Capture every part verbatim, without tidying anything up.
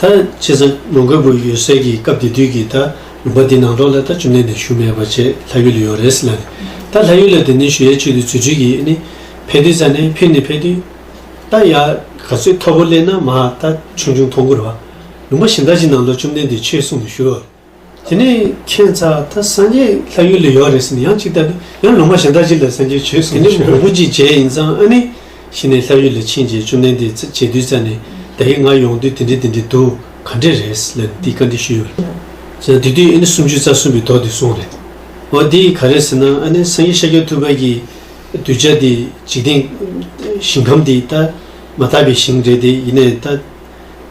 ད་བྱས་ཙང་མོའུ་འགལ་བུ་ཡོད་སའི་གི་སྐབས་དེ་དུས་ཀྱི་ད་ལུང་པ་འདི་ནང་ལོགས་ལ་ད་བཅོམ་ལྡན་འདས་བཞུགས་མེད་པ་བྱས་ལྷ་ཡུལ་ལ་ཡོད་རེད་ཟེར་ལབ་ནས། ད་ལྷ་ཡུལ་ལ་དེ་ནས་བཞུགས་ཡའི་ཆེད་དུ་རྫུ་འཕྲུལ་གྱིས་ཨ་ནི་ཕེབས་དུས་ཙ་ནས་ཕེབས་ནས་ཕེབས་དུས། ད་ཡ་ག་ཚོད་མཐོ་པོ་སླེབས་ན་མར་ད་ཆུང་ཆུང་མཐོང་གི་རེད་བ། ལུང་པ་གཞན་དག་ཅིག་ནང་ལོགས་བཅོམ་ལྡན་འདས་ཆོས་གསུངས་ནས་བཞུགས། དེ་ནས་ཁྱད་མཚར་ད་སངས་རྒྱས་ལྷ་ཡུལ་ལ་ཡོད་རེད་ཟེར་ནས་ཡང་ཅིག་ལྟ་དུས་ཡང་ལུང་པ་གཞན་དག་ཅིག་ལ་སངས་རྒྱས་ཆོས་གསུངས་ནས་བཞུགས། དེ་ནས་མང་པོ་ཅིག་མཇལ་ཡིན་ཙང་ཨ་ནི། གཞི་ནས་ལྷ་ཡུལ་ལ་ཕྱིན་རྗེས་བཅོམ་ལྡན་འདས་མཇལ་དུས་ཙ་ནས་ད་གིན་ང་ཡོང་དུས་དེ་འདྲ་དེ་འདྲ་འདུག་ག་འདྲས་རེད་ལབ་ནས་འདི་བཀའ་འདྲི་ཞུས་ཡོད་རེད། ཟེར་ན་དེ་དུས་ཨ་ནི་སུམ་ཅུ་རྩ་གསུམ་པའི་མདོ་དེ་གསུངས་རེད། འོ་འདི་ག་རེ་ཟེར་ན་ཨ་ནི་སངས་རྒྱས་ཤཱཀྱ་ཐུབ་པ་གིས་གདུལ་བྱ་འདི་འཇིག་རྟེན་ཞིང་ཁམས་འདི་ད་མ་དག་པའི་ཞིང་རེད་དེ་ཡིན་ནའི་ད་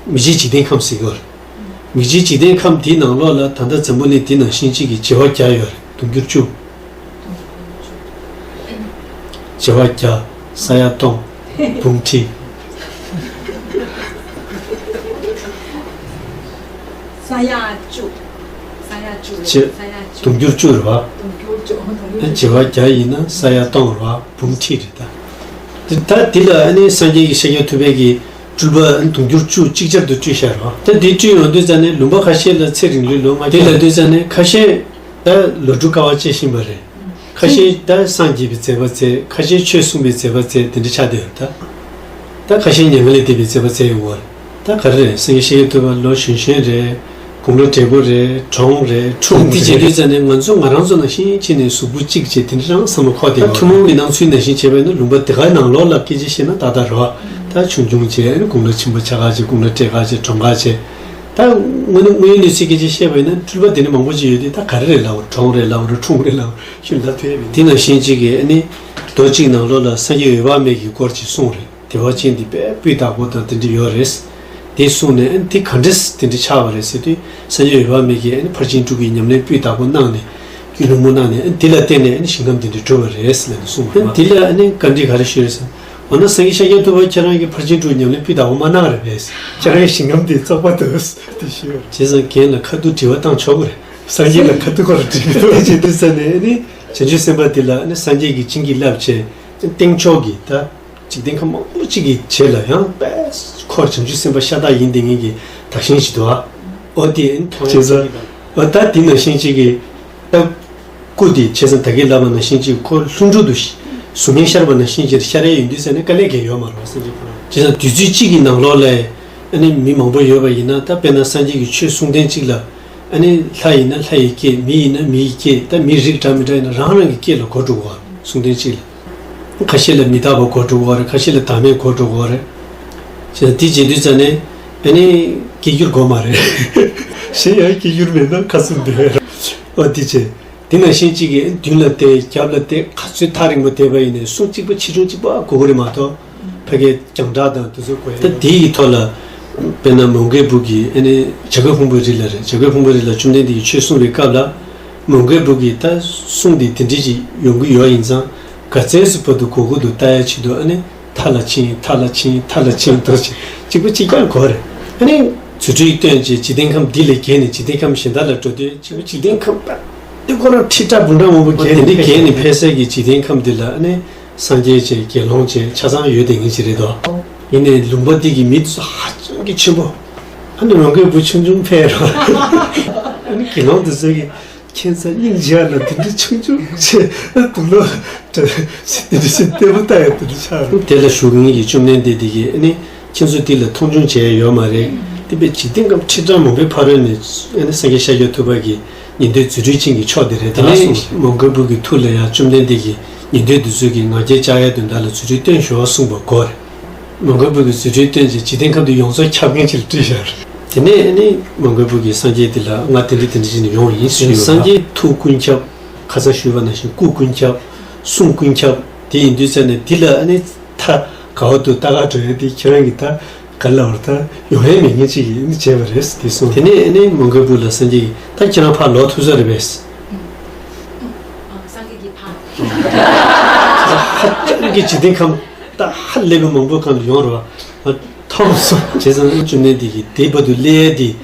མི་མཇེད་འཇིག་རྟེན་ཁམས་ཟེར་གྱི་ཡོད་རེད། མི་མཇེད་འཇིག་རྟེན་ཁམས་འདིའི་ནང་ལོགས་ལ་ད་ལྟ་འཛམ་བུ་གླིང་འདི་ནང་བཞིན་གཅིག་གི་བྱེ་བ་བརྒྱ་ཡོད་རེད། དུང་ཕྱུར་བཅུ། བྱེ་བ་བརྒྱ། ས་ཡ་སྟོང་། འབུམ་ཁྲི། ས་ཡ་བཅུ། ས་ཡ་བཅུ་རེད། བྱེ་ས་ཡ་བཅུ། དུང་ཕྱུར་བཅུ་རེད་བ། དུང་ཕྱུར་བཅུ། དུང་ཕྱུར་ཨ་བཅུ། བྱེ་བ་བརྒྱ་ཡིན་ན་ས་ཡ་སྟོང་རེད་བ། འབུམ་ཁྲི་རེད་ད། དེ་ད་འདི་ལ་ཨ་ནི་སངས་རྒྱས་ཀྱི་ཤཱཀྱ་ཐུབ་པའི་གི་སྤྲུལ་པ་ཨ་ནི་དུང་ཕྱུར་བཅུ་ཅིག་ཅར་དུ་སྤྲུལ་བཞག་རེད་བ། ད་འདི་སྤྲུལ་ཡོང་དུས་ཙ་ནས་ལུང་པ་ཁ་ཤས་ལ་ཚེ་རིང་ལོས་ལོ་ལྔ་བརྒྱ། དེ་ལ་དུས་ཙ་ནས་ཁ་ཤས། ད་ལོ་དྲུག་དཀའ་བ་སྤྱད་བཞིན་པ་རེད། ཁ་ཤས་ད་སངས་རྒྱས་པའི་མཛད་པ་མཛད། ཁ་ཤས་ཆོས་གསུངས་པའི་མཛད་པ་མཛད། དེ་འདྲ་ཆགས་བསྡད་ཡོད་ད། ད་ཁ་ཤས་མྱ་ངན་ལས་འདས་པའི་མཛད་པ་མཛད་ཡོང་བ་རེད། ད་ག་རེ་རེད། སངས་རྒྱས་ཤཱཀྱ་ཐུབ་པ་ལོ་གཞོན་གཞོན་རེད། དགུང་ལོ་བགྲེས་པོ་རེད། གྲོངས་རེད། འཁྲུངས་རེད། དེ་བྱེད་དུས་ཙ་ནས་ང་ཚོ་ང་རང་ཚོ་ནང་བཞིན་བྱས་ནས་གཟུགས་པོ་གཅིག་བྱས་དེ་འདྲ་རང་བསམ་བློ་འཁོར་བསྡད་ཡོད་རེད། ཐུན་མོང་གི་སྣང་ཚུལ་ནང་བཞིན་བྱས་པ་ཡིན་ན་ལུང་པ་དེ་གའི་ནང་ལོགས་ལ་སྐད་ཆ་བཤད་ན་ཏག་ཏག་རེད་བ། ད་ཆུང་ཆུང་བྱས་ཨ་ནི་དགུང་ལོ་ཆེན་པོ་ཆགས་ཁ་བྱས། དགུང་ལོ་བགྲེས་ཁ་བྱས། གྲོངས་ཁ་བྱས། ད་དངོས་གནས་དངོས་ཡོད་གནས་ཚུལ་སྐད་ཆ་བཤད་པ་ཡིན་ན་སྤྲུལ་པ་དེ་འདྲ་མང་པོ་ཅིག་ཡོད་དེ། ད་ག་རེ་རེད་ལབ་པ་རེད། གྲོངས་རེད་ལབ་པ་རེད། འཁྲུངས་རེད་ལབ་པ་རེད། ཤུལ་ལ་ཐོས་པ་ཡིན། དེ་ནང་བཞིན་གཅིག་གིས་ཨ་ནི་མདོ་གཅིག་ནང་ལོགས་ལ་སངས་རྒྱས་འོད་དཔག་མེད་ཀྱི་སྐོར་ཅིག་གསུངས་རེད། བདེ་བ་ཅན་འདི་དཔེ་སྤུས་དག་པོ་དང་དེ་འདྲ་ཡོད་རེད། དེ་གསུངས་ནས་ཨ་ནི་དེ་ག་འདྲས་དེ་འདྲ་ཆགས་པ་རེད་ཟེར་དུས། སངས་རྒྱས་འོད་དཔག་མེད་ཀྱིས་ཨ་ནི་ཕར་ཕྱིན་དྲུག་གི་ཉམས་ལེན་སྤུས་དག་པོ་གནང་ནས་རྒྱུད་ལུང་མོ་གནང་ནས་ཨ་ནི་དེ་ལ་བརྟེན་ནས་ཨ་ནི་ཞིང་ཁམས་འདི་འདྲ་གྲུབ་པ་རེད་ལབ་ནས་གསུངས་པ་རེད། དེ་ལ་ཨ་ནི་བཀའ་འདྲི་ག་རེ་ཞུས་རེད་ཟེར། འོ་ན་སངས་རྒྱས་ཤཱཀྱ་ཐུབ་པ་ཁྱེད་རང་གིས་ཕར་ཕྱིན་དྲུག་ཉམས་ལེན་སྤུས་དག་པོ་མ་གནང་རེད་པས། ཁྱེད་རང་གི་ཞིང་ཁམས་དེ་བཙོག་པ་འདུག་དེ་ཞུས་པ་རེད། བྱས་ཙང་རྒན་ལ་ཁ་ཐུག་དྲི་བ་བཏང་ཆོག་གི་རེད། སངས་རྒྱས་ལ་ཁ་ཐུག་ཁོ་རང་དྲི་གི་འདུག་དེ་བྱེད་དུས་ཙ་ནས་ཨ་ནི་བྱང་ཆུབ་སེམས་དཔའ་དེ་ལ་ཨ་ནི་སངས་རྒྱས་ཀྱིས་བྱིན་གྱིས་བརླབས་བྱས་སྟེང་ཕྱོགས་ཀྱི་ད། འཇིག་རྟེན་ཁམས་མང་པོ་ཅིག་གི་རྗེས་ལ་ཡང་དཔེ་ཁོ་བྱང་ཆུབ་སེམས་དཔའ་ཤ་སྟག་ཡིན་བསྡད་མཁན་གྱི་བདག་གཞན་ཞིག་འདུག་ཨ། འོ་དེ་མཐོང་ཡ་བྱས་ཙང་། འོ་ད་དེ་ནང་བཞིན་ཅིག་གི་ད་སྐུ་དེ་བྱས་ཙང་ད་གིན་ལབ་པ་ནང་བཞིན་ཅིག་ཁོ་ལྷུན་གྲུབ་ཏུ་གཟུགས་བརྙན་ཤར་བ་ནང་བཞིན་ཅིག་ཤར་ཡ་ཡིན་དུས་ཙ་ནས་དཀའ་ལས་གང་ཡང་ཡོད་མ་རེད་པ། སངས་རྒྱས་ཁོ་རང་། བྱས་ཙང་དུས་ཚོད་གཅིག་གི་ནང་ལོགས་ལ་ཨ་ནི་མི་མང་པོ་ཡོད་པ་ཡིན་ན། ད་དཔེར་ན་སངས་རྒྱས་ཀྱི་ཆོས་གསུང་མཁན་གཅིག་ལ། ཨ་ནི་ལྷ་ཡིན་ན་ལྷ་ཡི་སྐད། མི་ཡིན་ན་མི་ཡི་སྐད། ད་མི་རིགས་འདྲ་མི་འདྲ་ཡིན་ན་རང་རང་གི་སྐད་ལ་གོ་འགྲོ་གི་ཡོད་རེད། གསུང་མཁན་གཅིག་ལ། ཁ་ཤས་ལ་མི་རྟག་པ་གོ་འགྲོ་གི་ཡོད་རེད། ཁ་ཤས་ལ་བདག་མེད་གོ་འགྲོ་གི་ཡོད་རེད། བྱས་ཙང་དེ་བྱེད་དུས་ཙ་ནས་ཨ་ནི་སྐད་སྒྱུར་དགོས་མ་རེད། གཞན་ཡང་སྐད་སྒྱུར་མེད་ན་ཁ་གསུམ་དེ་རེད། འོ་དེ་བྱས། དེ་ནང་བཞིན་གཅིག་གིས་མདུན་ལ་བལྟས། རྒྱབ་ལ་བལྟས། ག་ཚོད་ཐག་རིང་པོ་བལྟས་པ་ཡིན་ནའི་གསུང་གཅིག་པ་ཆེ་ཆུང་གཅིག་པ་གོ་གི་རེད་མ་གཏོགས། ཕ་གིའི་རྒྱང་གྲགས་དང་དེ་ཚོ་གོ་ཡ། ད་དེའི་ཐོག་ལ་དཔེར་ན་མོའུ་འགལ་བུ་གིས་ཨ་ནི་བྱ་རྒོད་ཕུང་པོའི་རི་ལ་རེད། བྱ་རྒོད་ཕུང་པོའི་རི་ལ་བཅོམ་ལྡན་འདས་ཀྱིས་ཆོས་གསུངས་པའི་སྐབས་ལ། མོའུ་འགལ་བུ་གིས་ད་གསུང་དེ་དེ་འདྲ་ཞིག་ཡོང་གི་ཡོད་ཡིན་ཙང་། ག་ཚད་ཙམ་བར་དུ་གོ་དགོས་འདུག་ལྟ་ཡ་ཆེད་དུ་ཨ་ནི་མཐའ་ལ་ཕྱིན། མཐའ་ལ་ཕྱིན། མཐའ་ལ་ཕྱིན་འདུག་ཅིག་གཅིག་པ་གཅིག་རྐྱང་གོ་རེད། ཨ་ནི་རྫུ་འཕྲུལ་བཏོན་བྱས་འཇིག་རྟེན་ཁམས་འདི་ལས་བརྒལ་ནས་འཇིག་རྟེན་ཁམས་གཞན་དག་ལ་འགྲོ་དུས། གཅིག་པ་འཇིག་རྟེན་ཁམས་པ། དེ་ཁོ་རང་ཁྲི་ཕྲག་འབུམ་ཕྲག་མང་པོ་བརྒལ་ནས་དེ་འདྲ་བརྒལ་ནས་ཕེབས་སའི་གི་འཇིག་རྟེན་ཁམས་འདི་ལ་ཨ་ནི་སངས་རྒྱས་བྱས། དགེ་སློང་བྱས། ཆ་ཚང་ཡོད་བསྡད་མཁན་ཅིག་རེད་དོ། ཡིན་ནའི་ལུང་པ་འདི་གི་མི་དེ་ཚོ་ཧ་ཅང་གི་ཆེན་པོ། ཨ་ནི་མོའུ་འགལ་བུ་ཆུང་ཆུང་ཕེབས་རོགས། ཨ་ནི་དགེ་སློང་དེ་ཚོ་གི་ཁྱད་མཚར་སྙིང་རྗེ་ལ་དེ་འདྲ་ཆུང་ཆུང་བྱས། དུག་ལོག་དེ་འདྲ་བྱས་ལྟད་མོ་ལྟ་ཡ་དེ་འདྲ་ཆགས་རོགས། དེ་ལ་བཞུགས་མཁན་གྱི་བཅོམ་ལྡན་འདས་དེ་གིས་ཨ་ནི། ཁྱེད་ཚོ་འདི་ལ་མཐོང་ཆུང་བྱས་ཡོད་མ་རེད། དེ་བས་འཇིག་རྟེན་ཁམས་ཁྲི་ཕྲག་མང་པོའི་ཕ་རོལ་ནས་ཨ་ནི་སངས་རྒྱས་ཤཱཀྱ་ཐུབ་པ་གི་ཉན་ཐོས་རྫུ་འཕྲུལ་ཅན་གྱི་མཆོག་དེ་རེད་དེ་ལ་གསུངས། མོའུ་འགལ་བུ་གི་ཐུགས་ལ་ཡང་བཅོམ་ལྡན་འདས་ཀྱིས་ཉན་ཐོས་འདི་ཚོ་གི་ང་རྒྱལ་བཅག་ཡའི་དོན་དག་ལ་རྫུ་འཕྲུལ་སྟོན་ཤོག་གསུངས་པ་གོ་རེད། མོའུ་འགལ་བུ་གིས་རྫུ་འཕྲུལ་སྟོན་བྱས་འཇིག་རྟེན་ཁམས་འདི་ཡོངས་རྫོགས་ཁྱབ་མཁན་ཅིག་ལ་སྤྲུལ་བཞག་རེད། དེ་ནས་ཨ་ནི་མོའུ་འགལ་བུ་གིས་སངས་རྒྱས་འདི་ལ་ང་དེ་འདྲ་དེ་འདྲ་བྱས་ནས་ཡོང་བ་ཡིན་ཟེར་ཡོད། སངས་རྒྱས་ཐུགས་ཀུན་ཁྱབ། ཁ་སང་ཞུས་པ་ནང་བཞིན་སྐུ་ཀུན་ཁྱབ། གསུང་ཀུན་ཁྱབ། དེ་ཡིན་དུས་ཙ་ནས་འདི་ལ་ཨ་ནི། ད་ག་བ་འདུག་ལྟ་ག་འགྲོ་ཡ་དེ་ཁྱེད་རང་གིས་ད་ག་ལ་བར་ད་ཡོང་ཡ་མེད་མཁན་ཅིག་ཡིན་བྱས་པ་རེད་དེ་གསུངས། དེ་ནས་ཨ་ནི་མོའུ་འགལ་བུ་ལ་སངས་རྒྱས་ཀྱིས་ད་ཁྱེད་རང་ཕར་ལོག་ཐུབ་ས་རེད་པས། སངས་རྒྱས་ཀྱིས་ཕར། ཧ་ཅང་གི་འཇིག་རྟེན་ཁམས་ད་ཧ་ལས་པའི་མང་པོ་གང་དུ་ཡོང་རེད་བ། ཐོབ་སོང་བྱས་ཙང་བཅོམ་ལྡན་འདས་ཀྱིས་དེ་བར་དུ་སླེབས་ཡ་དེ།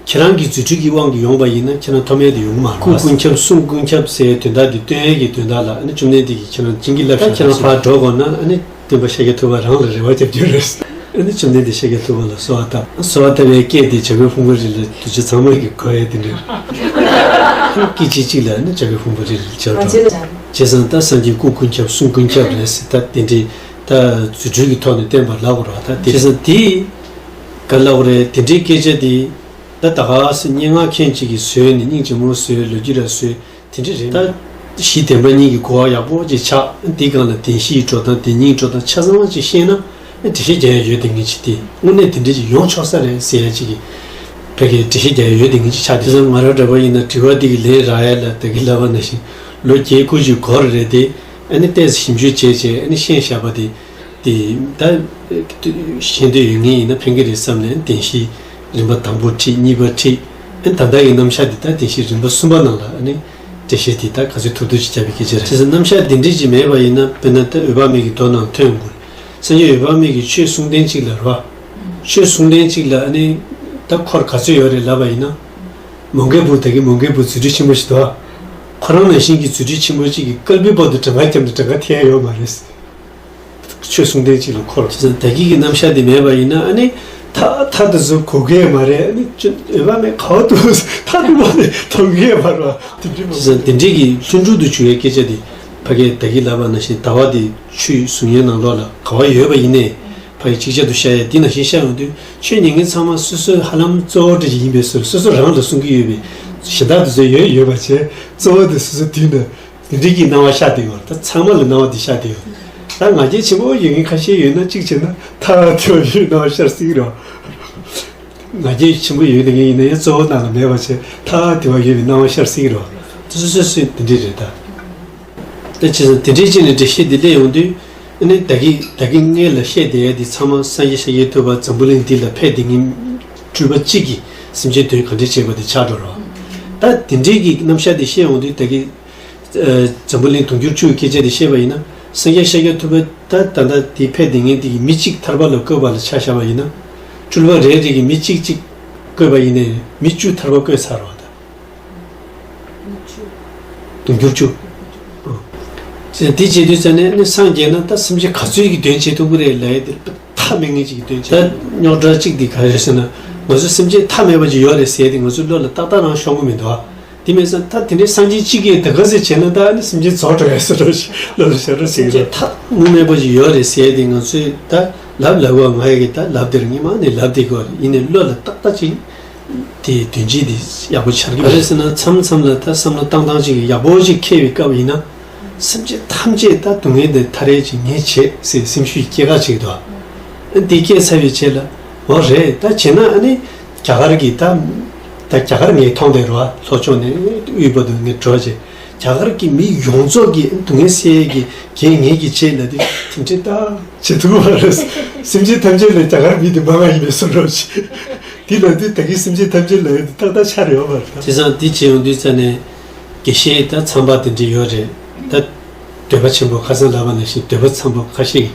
ཁྱེད་རང་གི་རྫུ་འཕྲུལ་གྱི་དབང་གིས་ཡོང་བ་ཡིན་ན་ཁྱེད་རང་ཐོབ་མེད་དུ་ཡོང་གི་མ་རེད། སྐུ་ཀུན་ཁྱབ་གསུང་ཀུན་ཁྱབ་ཟེར་དོན་དག་འདི་སྟོན་ཡས་ཀྱི་དོན་དག་ལ་ཨ་ནི་བཅོམ་ལྡན་འདས་ཀྱིས་ཁྱེད་རང་བྱིན་གྱིས་བརླབས་ཤག་ཁྱེད་རང་ཕར་འགྲོ་དགོས་ན་ཨ་ནི་སྟོན་པ་ཤཱཀྱ་ཐུབ་པ་རང་ལ་རེ་བ་རྒྱབ་རྒྱུ་རེད། ཨ་ནི་བཅོམ་ལྡན་འདས་ཤཱཀྱ་ཐུབ་པ་ལ་གསོལ་བ་བཏབ། གསོལ་བ་བཏབ་པའི་སྐད་དེ་བྱ་རྒོད་ཕུང་པོའི་རི་ལ་གདུལ་བྱ་ཚང་མ་གིས་གོ་ཡ་དེ་འདྲ། སྐད་ཅིག་གཅིག་ལ་ཨ་ནི་བྱ་རྒོད་ཕུང་པོའི་རི་ལ་བྱ་བ་བྱས་ཙང་ད་སངས་རྒྱས་སྐུ་ཀུན་ཁྱབ་གསུང་ཀུན་ཁྱབ་རེད་ཟེར། ད་དེ་འདྲའི་ད་རྫུ་འཕྲུལ་གྱི་ཐོག་ནས་བསྟན་པ་ལབ་དགོས་རེད་བ། ད་དེ་བྱས་ཙང་དེ་ག་ལབ་དགོས་རེད། དེ་འདྲའི་སྐད་ཆ་དེ་ད་ད་ག་སེ་སྙན་ངག་མཁན་ཅིག་གིས་བཟོས་ནས་སྙིང་རྗེ་མོ་བཟོས། ལོ་རྒྱུས་ར་བཟོས། དེ་འདྲ་རེད། ད་གཞི་བདེན་པ་གཉིས་ཀྱི་གོ་བ་ཡག་པོ་ཅིག་ཆགས། འདི་སྒང་ལ་བདེན་བཞིའི་འགྲོ་སྟངས་བདེན་གཉིས་འགྲོ་སྟངས་ཆ་ཚང་ཅིག་ཤེས་ན། འགྲེལ་བཤད་རྒྱག་ཡ་ཡོད་བསྡད་མཁན་ཅིག་དེ་དངོས་གནས་དེ་འདྲ་ཅིག་ཡོང་ཆོག་ས་རེད་ཟེར་ཡ་ཅིག་གི་ཕ་གིའི་འགྲེལ་བཤད་རྒྱག་ཡ་ཡོད་བསྡད་མཁན་ཅིག་ཆགས། དེ་ཙང་ང་རང་འདྲ་པོ་ཡིན་ན་དྲི་བ་འདི་གི་ལན་རག་ཡ་ལ་ད་གིན་ལབ་པ་ནང་བཞིན་ལོ་བརྒྱད་དགུ་ཅིག་འགོར་རེད་དེ། ཨ་ནི་ཏོག་ཙམ་ཞིབ་འཇུག་བྱས་བྱས་ཨ་ནི་ཤེས་བཞག་པ་དེ། དེ་ད་ཤེས་འདོད་ཡོད་མཁན་ཡིན་ན་ཕན་གྱི་རེད་བསམ་ནས་བདེན་བཞི་རིམ་པ་དང་པོ་ཁྲིད། གཉིས་པ་ཁྲིད། ཨ་ནི་ད་ལྟ་གི་རྣམ་གཞག་འདི་ད་བདེན་བཞི་རིམ་པ་གསུམ་པ་ནང་ལ་ཨ་ནི་འགྲེལ་བཤད་དེ་ད་ག་ཚོད་ཐུབ་ཐུབ་ཅིག་བརྒྱབ་པའི་སྐད་ཆ་རེད། བྱས་ཙང་རྣམ་གཞག་འདི་འདྲ་ཅིག་མེད་པ་ཡིན་ན་དཔེར་ན་ད་འོད་དཔག་མེད་ཀྱི་མདོ་ནང་ཐོན་དགོས། སངས་རྒྱས་འོད་དཔག་མེད་ཀྱིས་ཆོས་གསུང་དོན་གཅིག་ལ་རེད་བ། ཆོས་གསུང་དོན་གཅིག་ལ་ཨ་ནི་ད་འཁོར་ག་ཚོད་ཡོད་རེད་ལབ་པ་ཡིན་ན། མོའུ་འགལ་བུ་ད་གིན་མོའུ་འགལ་བུ་རྫུ་འཕྲུལ་ཆེན་པོ་ཞིག་འདུག་ཨ། ཁོ་རང་ནང་བཞིན་གྱི་རྫུ་འཕྲུལ་ཆེན་པོ་གཅིག་གིས་བསྐལ་པའི་བར་དུ་གྲངས་ཀ་བརྒྱབ་ནས་གྲངས་ཀ་ཐེབས་ཡ་ཡོད་མ་རེད། ཆོས་གསུང་དོན་གཅིག་ལ་འཁོར། བྱས་ཙང་ད་གིན་གྱི་རྣམ་གཞག་འདི་མེད་པ་ཡིན་ན་ཨ་ནི་ད་ད་དེ་ཚོ་གོ་གི་མ་རེད། ཨ་ནི་ཅི་འོད་དཔག་མེད་ག་བ་འདུག་ད་དེ་བ་ནི་མཐོང་གི་མ་རེད་བ། དེ་འདྲ་མ། བྱས་ཙང་དེ་འདྲའི་གི་ལྷུན་གྲུབ་ཏུ་གྱུར་བའི་སྐད་ཆ་དེ་ཕ་གིར་ད་གིན་ལབ་པ་ནང་བཞིན་ཟླ་བ་དེ་ཆུའི་གཟུགས་བརྙན་ནང་ལོགས་ལ་ག་བ་ཡོད་པ་ཡིན་ནའི་ཕ་གིར་ཅིག་ཅར་དུ་ཤར་ཡ་འདི་ནང་བཞིན་ཤར་ཡོང་དུས་ཆོས་ཉན་མཁན་ཚང་མ་སོ་སོའི་ཧ་ལམ་གཙོ་བོ་འདྲ་ཅིག་ཡིན་པའི་བཟོ་འདྲ། སོ་སོ་རང་ལ་གསུང་གི་ཡོད་པའི་གཞན་དག་དེ་ཚོ་ཡོད་ཡོད་པ་བྱས། གཙོ་བོ་དེ་སོ་སོའི་དུས་ན། དེ་འདྲའི་གི་སྣང་བ་ཤར་བསྡད་ཡོད། ད་ཚང་མ་ལ་སྣང་བ་དེ་ཤར་བསྡད་ཡོད། ད་ང་རྒྱལ་ཆེན་པོ་ཡོད་མཁན་ཁ་ཤས་ཡོད་ན་གཅིག་བྱས་ན་ཐག་ཐེ་བ་ཡོད་སྣང་བ་ཤར་སྲིད་ཀྱི་རེད། ང་རྒྱལ་ཆེན་པོ་ཡོད་མཁན་ཡིན་ན་ཡང་གཙོ་བོ་ནང་ལ་མེད་པ་བྱས་ཐག་ཐེ་བ་ཡོད་པའི་སྣང་བ་ཤར་སྲིད་ཀྱི་རེད། སོ་སོ་སོ་དེ་འདྲའི་རེད་ད། ད་བྱས་ཙང་དེ་འདྲའི་ཅིག་ནས་འགྲེལ་བཤད་འདི་སླེབས་ཡོང་དུས། ཨ་ནི་ད་གིན་ད་གིན་སྔོན་ལ་བཤད་བསྡད་ཡ་འདི་ཚང་མ་སངས་རྒྱས་ཤཱཀྱ་ཐུབ་པ་འཛམ་བུ་གླིང་འདི་ལ་ཕེབས་བསྡད་མཁན་སྤྲུལ་པ་གཅིག་གིས་སེམས་ཅན་དོན་གང་འདྲ་བྱས་པ་དེ་ཆགས་འགྲོ་རོགས། ད་དེ་འདྲའི་གི་རྣམ་གཞག་དེ་བཤད་ཡོང་དུས་ད་གིན། ཨ། འཛམ་བུ་གླིང་དུང་ཕྱུར་བཅུ་གི་སྐད་ཆ་དེ་བཤད་པ་ཡིན་ན། སངས་རྒྱས་ཤཱཀྱ་ཐུབ་པ་ད་ད་ལྟ་དེ་ཕེབས་བསྡད་མཁན་དེ་གི་མི་གཅིག་ཐར་པ་ལ་བཀོད་པ་ལ་ཆ་བཞག་པ་ཡིན་ན། སྤྲུལ་པ་རེ་རེ་གིས་མི་གཅིག་གཅིག་བཀོད་པ་ཡིན་ནའི་མི་བཅུ་ཐར་པ་བཀོད་ཚར་བ་ད། དུང་ཕྱུར་བཅུ། ཨོ། དེ་བྱེད་དུས་ཙ་ནས་ནི་སངས་རྒྱས་ན་ད་སེམས་ཅན་ག་ཚོད་ཀྱི་དོན་བྱེད་ཐུབ་ཀྱི་རེད་ལབ་ཡ་དེ་མཐའ་མེད་མཁན་ཅིག་གི་དོན་བྱེད། ད་རྙོག་དྲ་གཅིག་དེ་ག་རེ་ཟེར་ན། ང་ཚོ་སེམས་ཅན་མཐའ་མེད་པ་ཅིག་ཡོད་རེད་ཟེར་ཡ་དེ་ང་ཚོའི་བློ་ལ་ཏག་ཏག་རང་ཤོང་གི་མི་འདུག་ཨ། དེ་མིན་ཙང་ད་དེ་འདྲའི་སངས་རྒྱས་གཅིག་གིས་ད་ག་ཟེ་བྱས་ན་ད་ཨ་ནི་སེམས་ཅན་རྫོགས་འགྲོ་ཡ་ཟེར་འགྲོ་ཞིག་བློ་ལ་ཤར་འགྲོ་ཟེར་གི་འདུག་མཐའ་དངོས་མེད་པ་ཅིག་ཡོད་རེད་ཟེར་ཡ་དེ་ང་ཚོས་ད་ལབ་ལབ་དགོས། ང་ཡི་གི་ད་ལབ་དེར་ངས་མ་ནས་ལབ་དེ་དགོས་རེད། ཡིན་ནའི་བློ་ལ་ཏག་ཏག་ཅིག་དེའི་དོན་སྤྱི་དེ་ཡག་པོ་འཆར་གི་མ་རེད་ཟེར་ན། མཚམས་མཚམས་ལ་ད་བསམ་བློ་བཏང་སྟངས་ཅིག་ཡག་པོ་ཅིག་འཁེལ་བའི་སྐབས་ཡིན་ན། སེམས་ཅན་ཐམས་ཅད་ད་སྡུག་བསྔལ་འདི་ཐར་ཡས་ཅིག་ངས་བྱེད་ཟེར་སེམས་ཤུགས་སྐྱེ་ག་ཅིག་འདུག་ཨ། འདི་སྐྱེས་ཚར་བའི་རྗེས་ལ། འོ་རེད། ད་བྱས་ན་ཨ་ནི་རྒྱ་གར་གྱི་ད་ད་རྒྱ་གར་ངས་མཐོང་བསྡད་རོགས། ལྷོ་ཕྱོགས་ནས་དབུས་བར་དུ་ངས་འགྲོ་བྱས། རྒྱ་གར་གྱི་མི་ཡོངས་རྫོགས་ཀྱི་སྡུག་བསྔལ་སེལ་ཡས་ཀྱི་གེགས་ངས་ཀྱིས་བྱེད་ལབ་དུས་དེ་འདྲའི་ད་བྱེད་ཐུབ་པ་རེད། སེམས་ཅན་ཐམས་ཅད་ལ་རྒྱ་གར་མི་དེ་མང་བ་ཡིན་པའི་བཟོ་འདྲ་ཞིག་དེ་ལབ་དུས་ད་གིན་སེམས་ཅན་ཐམས་ཅད་ལ་ཡོད་དེ་ཏག་ཏག་ཆགས་ཡོད་པ་རེད། བྱས་ཙང་འདི་བྱེད་ཡོང་དུས་ཙ་ནས་དགེ་བཤེས་ད་ཚངས་པ་དེ་འདྲ་ཡོད་རེད་ད། འདོད་པ་ཆེན་པོ་ཁ་སང་ལབ་པ་ནང་བཞིན་འདོད་པ་ཚངས་པ་ཁ་ཤས་ཀྱིས།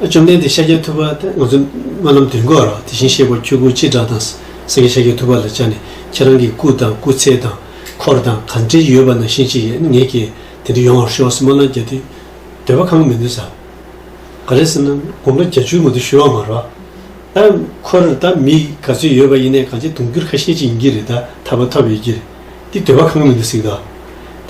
ཨ། བཅོམ་ལྡན་འདས་ཤཱཀྱ་ཐུབ་པ་ད་ང་ཚོ་སྨོན་ལམ་འདོན་དགོས་རོགས། དེ་བཞིན་གཤེགས་པ་ཆོས་སྐུ་སྤྱི་དྲངས་དང་། སངས་རྒྱས་ཤཱཀྱ་ཐུབ་པ་ལ་བཅར་ནས་ཁྱེད་རང་གི་སྐུ་དང་སྐུ་ཚེ་དང་འཁོར་དང་ག་འདྲ་ཡོད་པ་ནང་བཞིན་ཅིག་ངས་ཀྱིས་དེ་འདྲ་ཡོང་བར་ཤོག་ཟེར་སྨོན་ལམ་རྒྱག་དུས་འདོད་པ་ཁེངས་མི་འདུག་ཟེར། ག་རེ་ཟེར་ན་དགུང་ལོ་བརྒྱད་ཅུའི་མ་གཏོགས་བཞུགས་པ་མ་རེད། ད་འཁོར་ད་མི་ག་ཚོད་ཡོད་པ་ཡིན་ནའི་གང་ཅི་དུང་ཕྱུར་ཁ་ཤས་ཅིག་ཡིན་གྱི་རེད། ད་ཐར་པ་ཐོབ་ཡོད་ཀྱི་རེད། འདི་འདོད་པ་ཁེངས་མི་འདུག་ཟེར་གྱི་འདུག་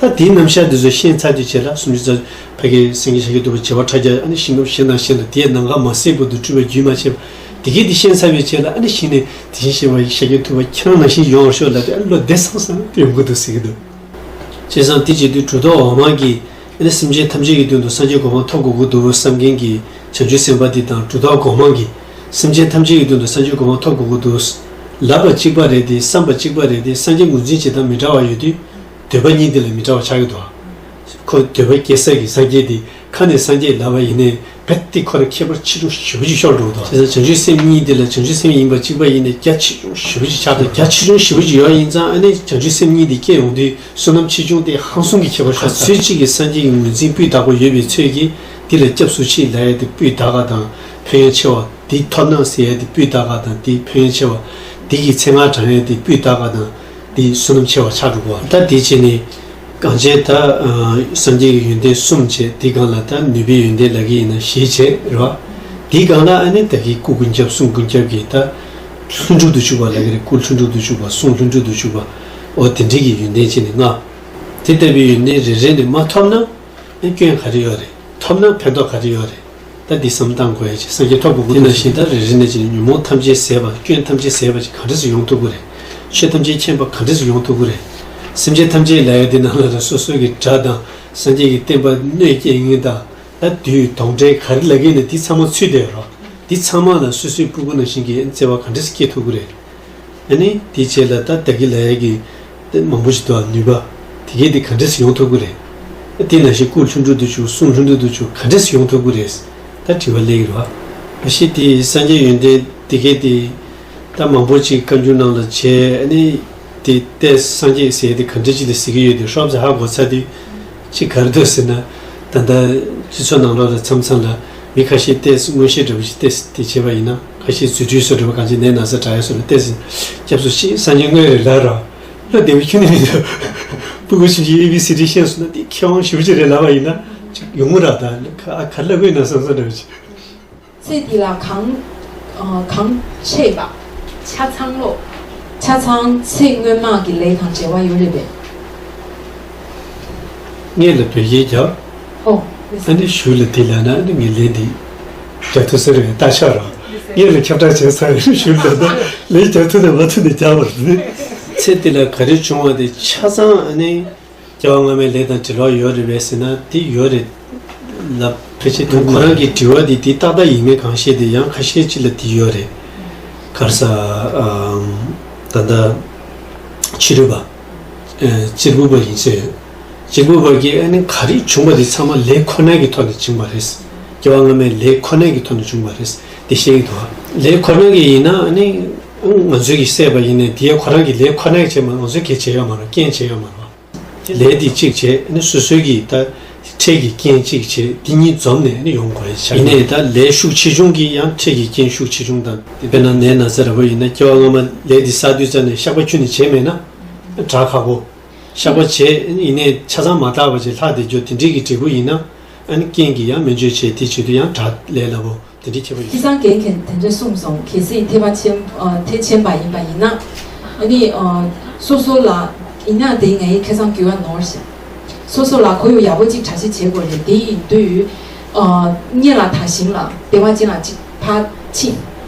ད་དེའི་རྣམ་གཞག་འདི་ཚོ་ཤེས་ཚར་དུས་བྱས་ལ་སུམ་ཅུ་རྩ་ཕ་གིའི་སེང་གེ་ཤཱཀྱ་ཐུབ་པ་བྱེ་བ་ཕྲག་བརྒྱ་ཨ་ནི་ཤིང་སྐམ་གཞན་དང་གཞན་ལ་དེའི་ནམ་མཁའ་མ་ཟད་བར་དུ་སྤྲུལ་པ་རྒྱུན་མ་ཆད་པ་དེ་གས་དེ་ཤེས་ཚར་བའི་རྗེས་ལ་ཨ་ནི་གཞི་ནས་དེ་བཞིན་གཤེགས་པ་ཤཱཀྱ་ཐུབ་པ་ཁྱེད་རང་ནང་བཞིན་ཡོང་བར་ཤོག་ལབ་དུས་ཨ་ནི་བློ་བདེ་སང་སང་དུ་ཡོང་གི་འདུག་ཟེར་གྱི་འདུག་བྱས་ཙང་དེ་བྱེད་དུས་གྲུབ་ཐོབ་འོག་མ་གིས་ཨ་ནི་སེམས་ཅན་ཐམས་ཅད་ཀྱི་དོན་དུ་སངས་རྒྱས་གོ་འཕང་ཐོབ་དགོས་ཀྱི་འདུག་བསམ་མཁན་གྱི་བྱང་ཆུབ་སེམས་དཔའ་འདི་དང་གྲུབ་ཐོབ་འོག་མ་གིས་སེམས་ཅན་ཐམས་ཅད་ཀྱི་དོན་དུ་སངས་རྒྱས་གོ་འཕང་ཐོབ་དགོས་ཀྱི་འདུག་ལབ་པ་གཅིག་པ་རེད་དེ། བསམ་པ་གཅིག་པ་རེད་དེ། སངས་རྒྱས་ངོས་འཛིན་བྱེད་སྟངས་མི་འདྲ་བ་ཡོད་དུས་འདོད་པ་གཉིས་འདི་ལ་མི་འདྲ་བ་ཆགས་ཀྱི་འདུག་ཁོ་འདོད་པ་སྐྱེ་ས་ཀྱི་སངས་རྒྱས་དེ་ཁ་ནས་སངས་རྒྱས་ལབ་པ་ཡིན་ནའི་རྦད་དེ་ཁོ་ལ་ཁྱད་པར་ཆེ་ཆུང་ཞེ་པོ་ཅིག་ཤོར་འགྲོ་གི་འདུག་བྱས་ཙང་བྱང་ཆུབ་སེམས་གཉིས་འདི་ལ་བྱང་ཆུབ་སེམས་ཡིན་པ་གཅིག་པ་ཡིན་ནའི་རྒྱ་ཆེ་ཆུང་ཞེ་པོ་ཅིག་ཆགས་འདུག་རྒྱ་ཆེ་ཆུང་ཞེ་པོ་ཅིག་ཡོད་ཡིན་ཙང་ཨ་ནི་བྱང་ཆུབ་སེམས་གཉིས་འདི་སྐྱེ་ཡོང་དུས་བསོད་ནམས་ཆེ་ཆུང་དེ་ཧང་སང་གི་ཁྱད་པར་ཤོར་ཚར། ག་ཚོད་ཅིག་གིས་སངས་རྒྱས་ཀྱི་ངོས་འཛིན་སྤུས་དག་པོ་ཡོད་པའི་ཚོད་ཀྱིས་འདི་ལ་སྐྱབས་སུ་མཆི་ལབ་ཡ་དེ་སྤུས་དག་པ་དང་ཕན་ཡོན་ཆེ་བ། འདི་ཐོབ་ན་ཟེར་ཡ་དེ་སྤུས་དག་པ་དང་། འདི་ཕན་ཡོན་ཆེ་བ། འདི་གི་མཚན་སྔགས་བགྲང་ཡ་དེ་སྤུས་དག་པ་དང་། འདི་བསོད་ནམས་ཆེ་བ་ཆགས་འགྲོ་གི་རེད་བ། ད་དེ་བྱས་ནས་གང་བྱས་ད་སངས་རྒྱས་ཀྱི་ཡོན་ཏན་གསུམ་བྱས། འདི་སྒང་ལ་ད་ནུས་པའི་ཡོན་ཏན་ལབ་ཀྱི་ཡིན་ན་བཞི་བྱས་རེད་བ། དེའི་སྒང་ལ་ཨ་ནི་ད་གིན་སྐུ་ཀུན་ཁྱབ་གསུང་ཀུན་ཁྱབ་ཀྱི་ད་ལྷུན་གྲུབ་ཏུ་གྱུར་པ་ལབ་ཀྱི་རེད། སྐུ་ལྷུན་གྲུབ་ཏུ་གྱུར་པ། གསུང་ལྷུན་གྲུབ་ཏུ་གྱུར་པ། འོ་དེ་འདྲའི་གི་ཡོན་ཏན་ཅིག་ནི་མངའ། དེ་ལྟ་བུའི་ཡོན་ཏན་རེ་རེ་ནས་མ་ཐོབ་ན་ཨ་སྐྱོན་ག་རེ་ཡོད་རེད། ཐོབ་ན་ཕན་ཐོགས་ག་རེ་ཡོད་རེད། ད་འདི་བསམ་བློ་བཏང་དགོས་ཡ་ཅིག་སངས་རྒྱས་ཐོབ་དགོས་ཀྱི་འདུག་དེ་ནང་བཞིན་ད་རེ་རེ་ནས་ཅིག་ཉོན་མོངས་ཐམས་ཅད་ཟད་པ། སྐྱོན་ཐམས་ཅད་ཟད་པ་ཅིག་ག་འདྲས་སེ་ཡོང་ཐུབ་ཀྱི་རེད། ཆོས་ཐམས་ཅད་མཁྱེན་པ་ག་འདྲས་སེ་ཡོང་ཐུབ་ཀྱི་རེད། སེམས་ཅན་ཐམས་ཅད་ལབ་ཡ་འདི་ནང་ལ་ད་སོ་སོ་གི་དགྲ་དང་། སངས་རྒྱས་ཀྱི་བསྟན་པ་གནོད་སྐྱེལ་མཁན་དང་། ད་བདུད་དོང་བྲལ་ག་རེ་ལབ་ཀྱི་ཡིན་ན་འདི་ཚང་མ་ཚུད་བསྡད་ཡོད་རེད། འདི་ཚང་མ་ལ་སོ་སོའི་སྤུ་གུ་ནང་བཞིན་གྱི་བརྩེ་བ་ག་འདྲས་སེ་སྐྱེ་ཐུབ་ཀྱི་རེད། ཨ་ནི་དེའི་རྗེས་ལ་ད་ད་གིན་ལབ་ཡ་གི་དེ་མང་པོ་ཞིག་འདུག་ནུས་པ་དེ་གས་དེ་ག་འདྲས་སེ་ཡོང་ཐུབ་ཀྱི་རེད། དེ་ནང་བཞིན་སྐུ་ལྷུན་གྲུབ་ཏུ་གྱུར། གསུང་ལྷུན་གྲུབ་ཏུ་གྱུར། ག་འདྲས་སེ་ཡོང་ཐུབ་ཀྱི་རེད། ད་དྲི་བ་སླེབས་ཀྱི་རེད་བ། ད་ཤི་དེ་སངས་རྒྱས་ཡོན་ཏན་དེ་གས་དེ་ད་མང་པོ་ཅིག་བཀའ་འགྱུར་ནང་ལ་བྱས། ཨ་ནི་དེ་ཏོག་ཙམ་སངས་རྒྱས་ཟེར་དེ་ག་འདྲས་ཅིག་ལ་ཟེར་གྱི་ཡོད་དེ་ཧྲོབ་ཙམ་ཧ་གོ་ཚར་དུས། ཅིག་ག་རེ་འདུག་ཟེར་ན། ད་ལྟ་སྤྱི་ཚོགས་ནང་ལོགས་ལ་མཚམས་མཚམས་ལ་མི་ཁ་ཤས་ཏོག་ཙམ་མངོན་ཤེས་འདྲ་པོ་ཞིག་ཏོག་ཙམ་དེ་བྱས་པ་ཡིན་ན། ཁ་ཤས་རྫུ་འཕྲུལ་བཟོ་འདྲ་པོ་གང་ཅི་ནད་ན་ཚ་དྲག་ཡ་བཟོ་འདྲ་ཏོག་ཙམ་སྐྱབས་སུ་མཆི། སངས་རྒྱས་དངོས་རེད་ལབ་ར། བློ་བདེ་པོ་ཁྱོན་ནས་མི་འདུག་སྤུ་གུ་ཆུང་ཆུང་ཨེ་བི་སི་ཌི་ཤེས་སོང་ན་དེ་མཁས་དབང་ཞེ་པོ་ཅིག་རེད་ལབ་པ་ཡིན་ན། ཅིག་ཡོང་གི་ར། ད་ག་ག་ལབ་དགོས་ན་བསམ་བསམ་འདྲ་པོ་ཅིག་ཚེ་འདི་ལ་གང་། ཨ། གང་ཆེ་བ། ཆ་ཚང་ལོ། ཆ་ཚང་ཚེ་སྔོན་མ་གི་ལས་དང་འབྲེལ་བ་ཡོད་རེད་པས། ངས་ལ་བོད་སྐད་རྒྱབ། ཨོ། ཨ་ནི་གཞུག་ལ་དེ་ལ་ན་ཨ་ནི་ངས་ལན་འདི་རྒྱབ་ཐུབ་ས་རེད། ལྟ་ཆོག་ར། ངས་ལ་ཁྱབ་བསྒྲགས་བྱས་ཚར་རེད། གཞུག་ལ་ད་ལན་རྒྱབ་ཐུབ་ན་མ་ཐུབ་ན་རྒྱབ་པ་རེད། ཚེ་འདི་ལ་ག་རེ་བྱུང་བ་དེ་ཆ་ཚང་ཨ་ནི། སྐྱེ་བ་སྔ་མའི་ལས་དང་འབྲེལ་བ་ཡོད་རེད་པས་ཟེར་ན་དེ་ཡོད་རེད་ལབ། ཕལ་ཆེར་དུ་ཁོ་རང་གི་དྲི་བ་འདི་དེ་ཏག་ཏག་ཡིན་མིན་གང་ཤེས་དེ་ཡང་ཁ་ཤས་ཅིག་ལ་དེ་ཡོད་རེད། ག་རེ་ཟ། ཨམ། ད་ལྟ་ཕྱི་རོལ་པ། ཨ། གཅེར་བུ་པ་ཡིན་ཚོད། གཅེར་བུ་པ་གིས་ཨ་ནི་ག་རེ་བྱུང་བ་དེ་ཚང་མ་ལས་ཁོ་ནའི་གི་ཐོག་ནས་བྱུང་བ་རེད། སྐྱེ་བ་སྔ་མའི་ལས་ཁོ་ནའི་གི་ཐོག་ནས་བྱུང་བ་རེད། དེ་ཤེས་ཀྱི་འདུག་ལས་ཁོ་ན་གི་ཡིན་ན་ཨ་ནི་ང་ཚོས་ཀྱིས་བསད་པ་ཡིན་ནའི་དེ་ཁོ་རང་གི་ལས་ཁོ་ན་གི་བྱས་མ། ང་ཚོས་གལ་བྱས་ཡོད་མ་རེད། རྐྱེན་བྱས་ཡོད་མ་རེད། ལས་དེ་གཅིག་བྱས། ཨ་ནི་སོ་སོའི་གི་ད་འཕྲལ་གྱི་རྐྱེན་གཅིག་བྱས། དེ་གཉིས་འཛོམས་ནས་ཨ་ནི་ཡོང་དགོས་ཡ་ཆགས། ཡིན་ནའི་ད་ལས་ཤུགས་ཆེ་ཆུང་གི་ཡང་འཕྲལ་གྱི་རྐྱེན་ཤུགས་ཆེ་ཆུང་དང་། དཔེར་ན་ནད་ན་ཚ་འདྲ་པོ་ཡིན་ན་སྐྱེ་བ་སྔ་མ་ལས་དེ་བསགས་དུས་ཙམ་ནས་བཤགས་པ་ཁྱོན་ནས་བྱས་མེད་ན་དྲག་ཁག་པོ། བཤགས་པ་བྱས་ཡིན་ནའི་ཆ་ཚང་མ་དག་པ་ཅིག་ལྷག་བསྡད་རྒྱུ་དེ་འདྲའི་གི་འབྲས་བུ་ཡིན་ན། ཨ་ནི་རྐྱེན་གྱིས་ཡང་སྨན་བཅོས་བྱས། དེ་བྱེད་དུས་ཡང་དྲག་ལས་སླ་པོ་དེ་འདྲའི་ཁྱད་པར་ཡོད། ཁ་སང་རྒན་གྱིས་དེ་འདྲ་གསུངས་སོང་། གལ་སྲིད་ཐེག་པ་ཆེན། ཨ། ཐེག་ཆེན་པ་ཡིན་པ་ཡིན་ན། ཨ་ནི། ཨ། སོ་སོ་ལ་ཡིན་ན་དེ་ངའི་ཁ་སང་དགོས་པ་ནོར་ཞིང་། སོ་སོ་ལ་ཁོར་ཡུག་ཡག་པོ་ཅིག་གྲ་སྒྲིག་བྱེད་དགོས་རེད། དེ་ཡིན་དུས། ཨ། སྔོན་ལ་དག་ཞིང་ལ་བདེ་བ་ཅན་ལ་ཅིག་ཕར་ཕྱིན།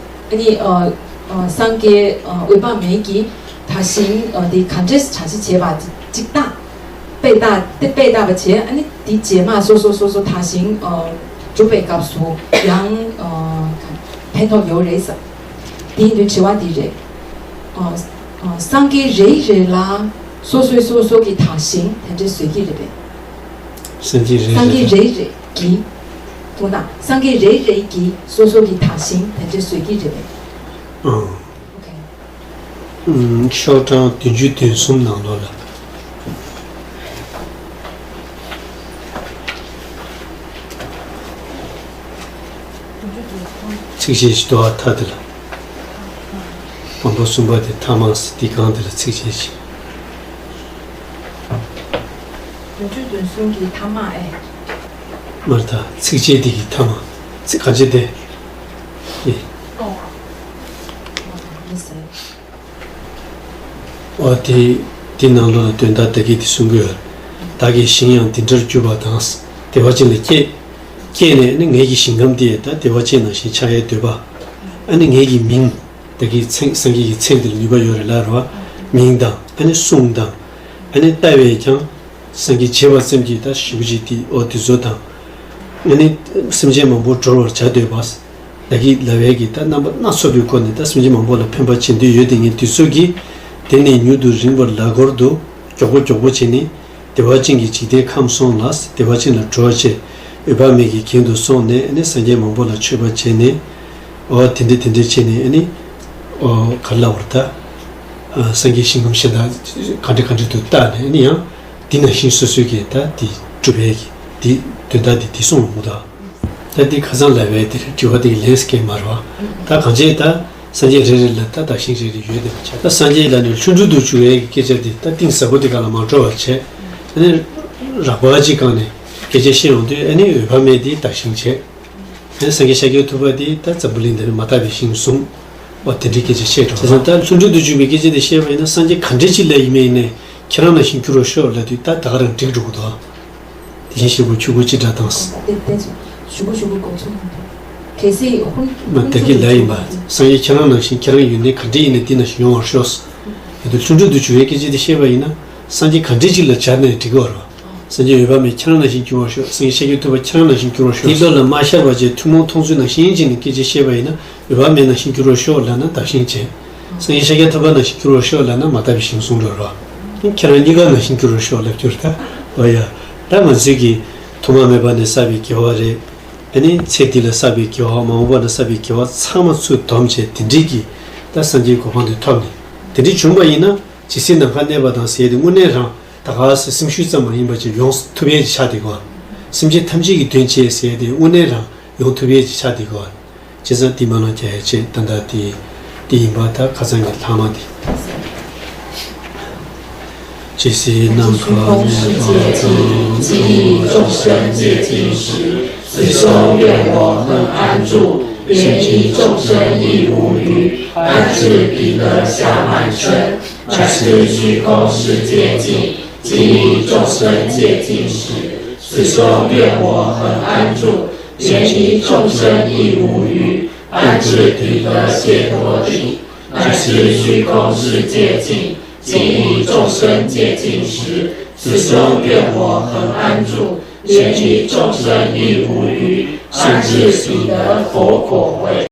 ཨ་ནི། ཨ། ཨ། སངས་རྒྱས། ཨ། འོད་དཔག་མེད་ཀྱིས་དག་ཞིང་། ཨ། དེ་ག་འདྲས་གྲ་སྒྲིག་བྱས་པ་ཅིག་བལྟ། དཔེ་ལྟ། དེ་དཔེ་ལྟ་བ་བྱས། ཨ་ནི་དེ་རྗེས་མ་སོ་སོ་སོ་སོ་དག་ཞིང་། ཨ། སྒྲུབ་པའི་སྐབས་སུ་ཡང་། ཨ། ཕན་ཐོགས་ཡོད་རེད་ཟེར། དེ་ཡིན་དུས་དྲི་བ་འདི་རེད། ཨ། ཨ། སངས་རྒྱས་རེ་རེ་ལ་སོ་སོས་སོ་སོ་གི་དག་ཞིང་དེ་འདྲས་བཟོས་ཀྱི་རེད་པས། སངས་རྒྱས་རེ་རེ། སངས་རྒྱས་རེ་རེ་གིས། མཐོང་དང་། སངས་རྒྱས་རེ་རེ་གིས་སོ་སོ་གི་དག་ཞིང་དེ་འདྲས་བཟོས་ཀྱི་རེད་པས། ཨང་། ཨོ་ཁེ། ཨུམ། ཤོག་གྲངས་བདུན་ཅུ་དོན་གསུམ་ནང་ལོགས་ལ། ཚིགས་བཅད་ཅིག་འདུག་ཨ། མཐའ་དེ་ལ། མང་པོ་གསུམ་པ་དེ་མཐའ་མ་ཟེར། དེ་སྒང་དེ་ལ་ཚིགས་བཅད་ཅིག་བདུན་ཅུ་དོན་གསུམ་གྱི་མཐའ་མ་ཨེ། མར་ད་ཚིགས་བཅད་དེ་གི་མཐའ་མ། ཚིག་ག་ཅི་དེ། ཨེ། ཨོ། ཨོ། ཡིན་ཟེར། ཨོ། དེ་དེ་ནང་ལོགས་ལ་དོན་དག་ད་གིན་དེ་གསུང་གི་ཡོད། བདག་གི་ཞིང་ཡང་འདི་འདྲར་གྱུར་པ་དང་། བདེ་བ་ཅན་ལ་སྐྱེས། སྐྱེས་ནས་ནི་ངེད་ཀྱི་ཞིང་ཁམས་འདི་ད་བདེ་བ་ཅན་ནང་བཞིན་ཆགས་ཡའི་འདོད་པ། ཨ་ནི་ངེད་ཀྱི་མིང་། བདག་གི་མཚན། སངས་རྒྱས་ཀྱི་མཚན་འདིར་ནུས་པ་ཡོད་རེད་ལབ་རེད་བ། མིང་དང་། ཨ་ནི་གསུང་དང་། ཨ་ནི་ལྟ་བས་ཀྱང་། སངས་རྒྱས་བྱེད་པ་ཙམ་གྱིས་ད་ཞེ་པོ་ཅིག་དེ། ཨོ། དེ་ཚོ་དང་། ཨ་ནི་སེམས་ཅན་མང་པོ་གྲོལ་བར་བྱ་འདོད་པ། བདག་གིས་ལབ་པའི་གི་ད་རྣམ་པ་སྣ་ཚོགས་པའི་སྒོ་ནས་ད་སེམས་ཅན་མང་པོ་ལ་ཕན་པ་བྱེད་འདོད་ཡོད་དེ། ངས་དེ་ཚོ་གིས། དེ་ནས་མྱུར་དུ་རིངས་པར་ལ་གོར་དུ། མགྱོགས་པོ་མགྱོགས་པོ་བྱས་ནས། བདེ་བ་ཅན་གྱི་འཇིག་རྟེན་ཁམས་སོང་ལ། བདེ་བ་ཅན་ལ་གྲོལ་བྱས། འོད་དཔག་མེད་ཀྱི་གྱེན་དུ་སོང་ནས། ཨ་ནི་སངས་རྒྱས་མང་པོ་ལ་མཆོད་པ་བྱས་ནས། ཨོ། དེ་འདྲ་དེ་འདྲ་བྱས་ནས། ཨ་ནི། ཨོ། ག་རེ་ལབ་དགོས་རེད་ད། ཨ། སངས་རྒྱས་ཞིང་ཁམས་གཞན་དག་ག་འདྲ་ག་འདྲ་དུ་བལྟས་ནས། ཨ་ནི་ཡང་། འདི་ནང་བཞིན་སོ་སོའི་གི་ད་འདི་སྒྲུབ་པའི་གི་འདི་དོན་དག་འདི་འདི་གསུངས་ཡོང་གི་འདུག་ད་འདི་ཁ་སང་ལབ་པའི་འདིར་དྲི་བ་འདི་ལན་སྐྱེལ་མ་རེད་བ། ད་གང་བྱས་ད་སངས་རྒྱས་རེ་རེ་ལ་ད་བདག་ཞིང་རེ་རེ་ཡོད་དེ་མ་ཆགས། ད་སངས་རྒྱས་ལ་ནི་ལྷུན་གྲུབ་ཏུ་གྱུར་པའི་གི་སྐད་ཆ་འདི་ད་གཏིང་ཟབ་པོ་འདི་སྒང་ལ་མ་འགྲོ་བར་བྱས། ཨ་ནི་རགས་པ་ཅིག་སྒང་ནས་སྐད་ཆ་བཤད་ཡོང་དུས། ཨ་ནི་འོད་དཔག་མེད་འདི་བདག་ཞིང་བྱས། དེ་སངས་རྒྱས་ཤཱཀྱ་ཐུབ་པ་དེ་ད་འཛམ་བུ་གླིང་འདིར་མ་དག་པའི་ཞིང་གསུངས་པ་དེ་འདྲའི་སྐད་ཆ་བཤད་འགྲོ། བྱས་ཙང་ད་ལྷུན་གྲུབ་ཏུ་གྱུར་པའི་སྐད་ཆ་དེ་བཤད་པ་ཡིན་ན། སངས་རྒྱས་ག་འདྲ་ཅིག་ལ་ཡིན་མིན་ཡིན་ནའི་ཁྱེད་རང་ནང་བཞིན་འགྱུར་རོགས་ཤོག་ལབ་དུས། ད་ད་ག་རང་འགྲིག་འགྲོ་གི་འདུག་དེ་བཞིན་གཤེགས་པ་ཆོས་སྐུ་སྤྱི་སྒྲ་དང་། དེ་དེ་ཚོ་ཞུ་གོ་ཞུ་གོ་གོ་ཚོད་མི་འདུག་གལ་སྲིད་ཧུན་མ་ད་གི་ལ་ཡིན་པ། སངས་རྒྱས་ཁྱེད་རང་ནང་བཞིན་ཁྱེད་རང་ཡོད་ནའི་ག་འདྲ་ཡིན་ནའི་དེ་ནང་བཞིན་ཡོང་བར་ཤོག་ཡོད་དུས་ལྷུན་གྲུབ་ཏུ་གྱུར་པའི་སྐད་ཆ་དེ་བཤད་པ་ཡིན་ན། སངས་རྒྱས་ག་འདྲ་ཅིག་ལ་སྦྱར་ནའི་འགྲིག་གི་རེད། སངས་རྒྱས་འོད་དཔག་མེད་ཁྱེད་རང་ནང་བཞིན་འགྱུར་བར་ཤོག་སངས་རྒྱས་ཤཱཀྱ་ཐུབ་པ་ཁྱེད་རང་ནང་བཞིན་འགྱུར་བར་ཤོག་འདི་བློ་ལ་མ་ཤར་བ་བྱས། ཐུན་མོང་མཐོང་ཚུལ་ནང་བཞིན་བྱས་ནས་སྐད་ཆ་བཤད་པ་ཡིན་ན། འོད་དཔག་མེད་ནང་བཞིན་འགྱུར་བར་ཤོག་ལབ་ན་བདག་གཞན་བྱས། སངས་རྒྱས་ཤཱཀྱ་ཐུབ་པ་ནང་བཞིན་འགྱུར་བར་ཤོག་ལབ་ན་མ་དག་པའི་ཞིང་གསུངས་འགྲོ་རོགས། ཁྱེད་རང་གཉིས་ཀ་ནང་བཞིན་འགྱུར་བར་ཤོག་ལབ་རྒྱུར་ད། འོ་ཡ། ད་ང་ཚོའི་གི་ཐོག་མ་མེད་པ་ནས་བསགས་པའི་དགེ་བ་རེད། ཨ་ནི་ཚེ་འདི་ལ་བསགས་པའི་དགེ་བ། མ་འོངས་པ་ན་བསགས་པའི་དགེ་བ་ཚང་མ་ཚུར་བསྡོམས་བྱས། དེ་འདྲའི་གི་ད་སངས་རྒྱས་གོ་འཕང་དེ་ཐོབ་ནས། དེ་འདྲའི་བྱུང་བ་ཡིན་ན། ཇི་སྲིད་ནམ་མཁའ་གནས་པ་དང་ཟེར་ཡས་དེ་དངོས་གནས་རང་ད་ག་སེ་སེམས་ཤུགས་ཙམ་མ་ཡིན་པ་ཅིག་ཡོང་ཐུབ་ཡས་ཅིག་ཆགས་བསྡད་ཀྱི་ཡོད། སེམས་ཅན་ཐམས་ཅད་ཀྱི་དོན་བྱེད་ཟེར་ཡས་དེ་དངོས་གནས་རང་ཡོང་ཐུབ་ཡས་ཅིག་ཆགས་བསྡད་ཀྱི་ཡོད། བྱས་ཙང་དེ་མ་ལང་རྒྱ་ཡས་ཆེད་ད་ལྟ་དེ་དེ་ཡིན་པ། ད་ཁ་སང་གི་ལྷག་མ་དེ། ཇི་སྲིད་ནམ་མཁའ་གནས་པ་དང་།